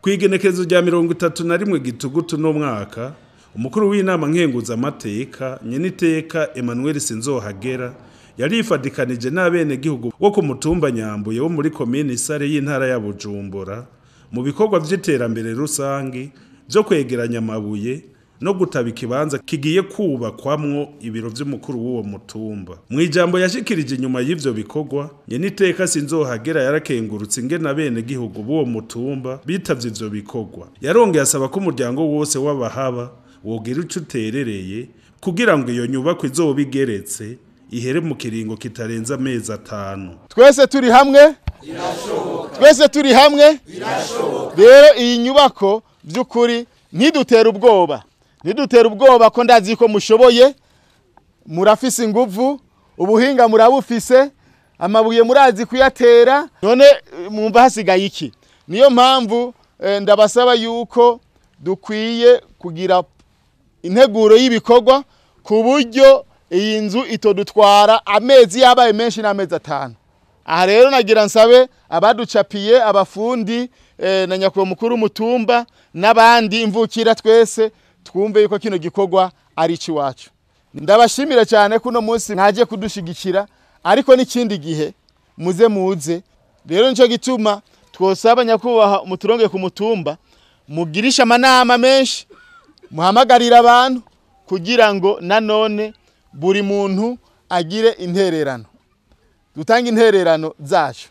Kw'igenekerezo rya 31 Gitugutu no mwaka, umukuru w'inama nkenguza amateka nyeniteka Emmanuel Sinzohagera yarifadikanije n'abene gihugu wo ku mutumba Nyambuye wo muri komine Isare y'intara ya Bujumbura mu bikorwa vy'iterambere rusangi byo kwegeranya amabuye no gutaba ikibanza kigiye kubakwamwo ibiro vy'umukuru w'uwo mutumba. Mu ijambo yashikirije inyuma y'ivyo bikorwa, nyeniteka Sinzohagera yarakengurutse ingene abene gihugu b'uwo mutumba bitavye ivyo bikorwa. Yarongeye asaba ko umuryango wose w'abahaba wogira ico uterereye kugira ngo iyo nyubako izoba igeretse ihere mu kiringo kitarenze amezi 5. Twese turi hamwe, twese turi hamwe. Rero iyi nyubako by'ukuri ntidutera ubwoba, ntidutera ubwoba ko ndazi ko mushoboye, murafise inguvu, ubuhinga murabufise, amabuye murazi kuyatera, none mwumva hasigaye iki? Niyo mpamvu ndabasaba yuko dukwiye kugira integuro y'ibikorwa ku buryo iyi nzu itodutwara amezi yabaye menshi n'amezi 5. Aha rero nagira nsabe abaducapiye, abafundi na nyakubahwa mukuru mutumba n'abandi imvukira, twese twumve yuko kino gikorwa ari iwacu. Ndabashimira cyane kuno munsi ntaje kudushigikira, ariko n'ikindi gihe muze muze. Rero nico gituma twosaba nyakubahwa muturonge ku mutumba, mugirisha amanama menshi, muhamagarira abantu kugira ngo nanone buri muntu agire intererano, dutanga intererano zacu.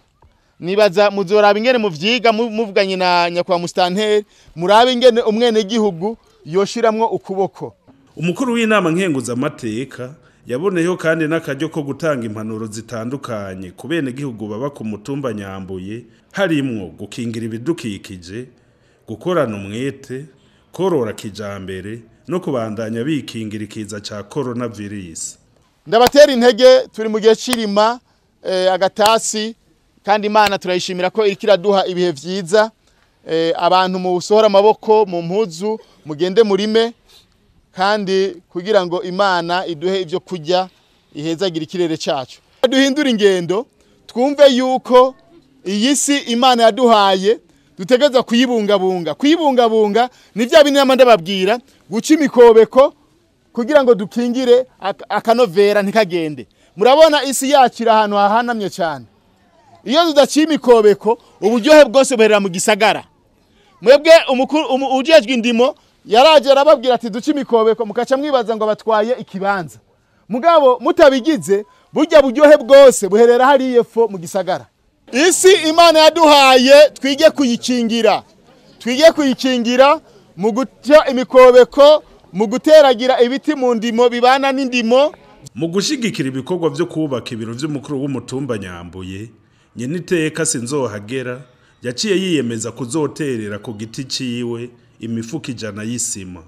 Nibaza muzoraba ingene muvyiga muvuganye na nyakubahwa mustanteri, murabe ingene umwene gihugu yoshiramwo ukuboko. Umukuru w'inama nkenguza amateka yaboneyeho kandi n'akaryo ko gutanga impanuro zitandukanye ku bene gihugu baba ku mutumba Nyambuye, harimwo gukingira ibidukikije, gukorana umwete, korora kijambere no kubandanya bikingira ikiza ca coronavirus. Ndabatera intege, turi mu gihe cirima agatasi, kandi Imana turayishimira ko iriko iraduha ibihe vyiza. Abantu musohora amaboko mu mpuzu, mugende murime, kandi kugira ngo Imana iduhe ivyo kurya, ihezagira ikirere cacu. Duhindure ingendo, twumve yuko iyi si Imana yaduhaye dutegerezwa kuyibungabunga. Kuyibungabunga ni vya bindi nama ndababwira, guca imikobeko kugira ngo dukingire akanovera ntikagende. Murabona isi yacu iri ahantu hahanamye cyane. Iyo tudaciye imikobeko uburyohe bwose buherera mu gisagara. Mwebwe ujejwe indimo yaraje arababwira ati duce imikobeko, mukaca mwibaza ngo batwaye ikibanza. Mugabo mutabigize, burya buryohe bwose buherera hariye fo mu gisagara. Isi Imana yaduhaye twige kuyikingira, twige kuyikingira mu guca imikobeko, mu guteragira ibiti mu ndimo bibana n'indimo. Mu gushigikira ibikorwa vyo kubaka ibiro vy'umukuru w'umutumba Nyambuye, nyeniteka Sinzohagera yaciye yiyemeza kuzoterera ku giti ciwe imifuko 100 y'isima.